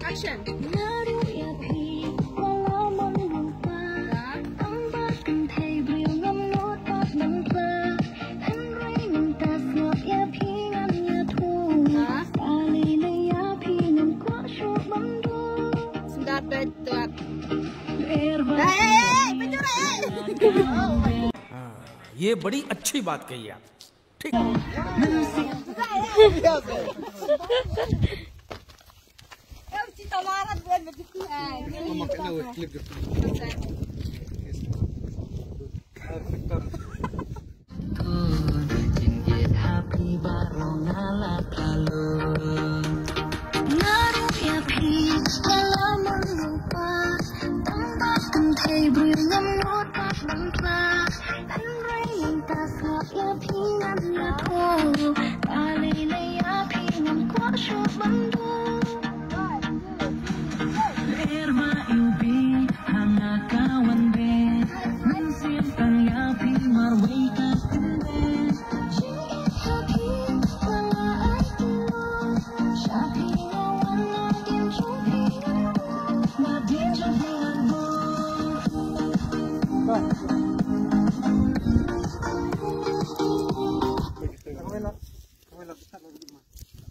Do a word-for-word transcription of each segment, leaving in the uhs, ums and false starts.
Action. ये बड़ी अच्छी बात कही आप। ठीक।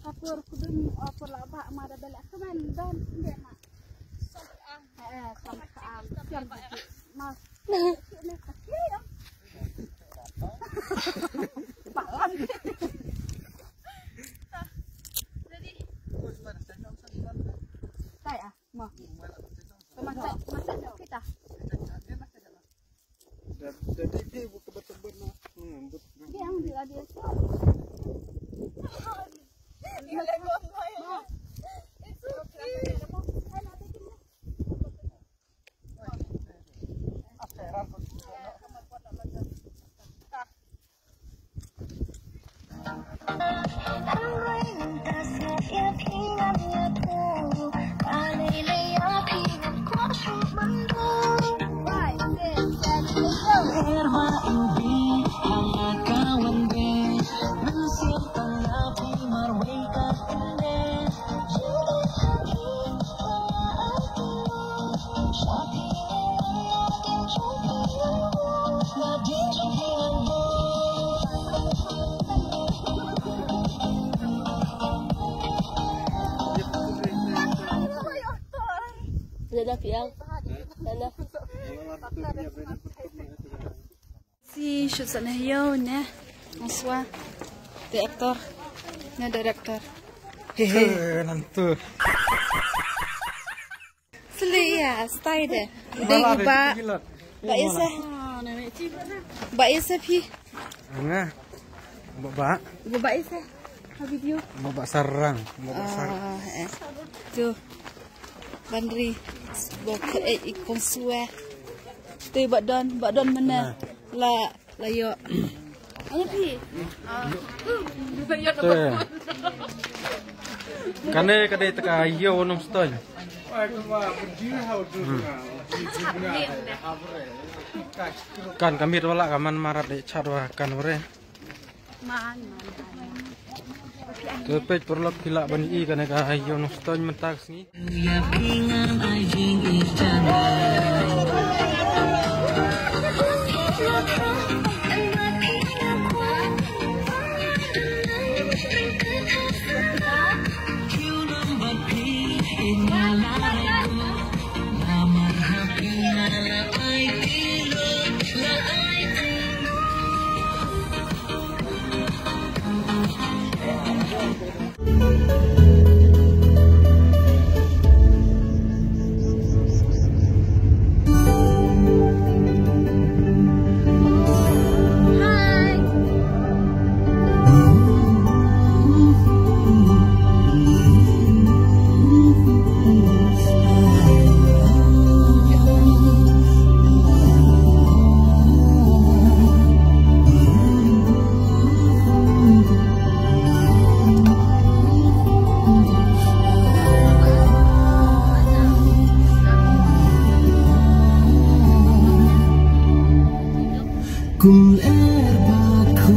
Apor kudum, apor la ba ma da bela kaman dan de ma. Eh, eh, kam ka am, kam ma. Malam. Tai ah, ma. Kemasa, kemasa kita. Dada piang. Dada. Si shoot sa na hiyo ne. Ang swa. Director. Ne director. Hehe. Nantu. Sli ya, stay de. Dei ba. Ba isa. Ba isa phi. Nga. Ba ba. Ba ba isa. Ha video. Ba ba sarang. Ba ba sarang. Tu. Ban ri. Ba ka e i kong swa. Te ba don, ba don mana. La, la yo. Ano phi? Te. Kane ka dei ta ka yo nong stone. Kan ka mit wala ka man marat de chat wa kan wore. Te peit paralok phi lah ban i kane ka yo nong stone mynta ka sngi. Kum er ba khu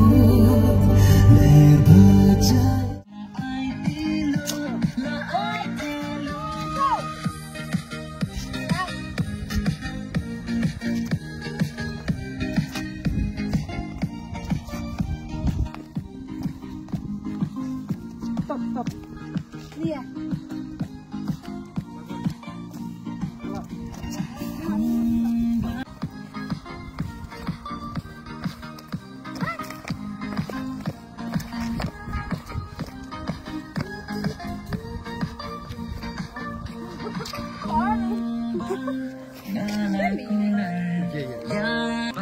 Yeah, yeah.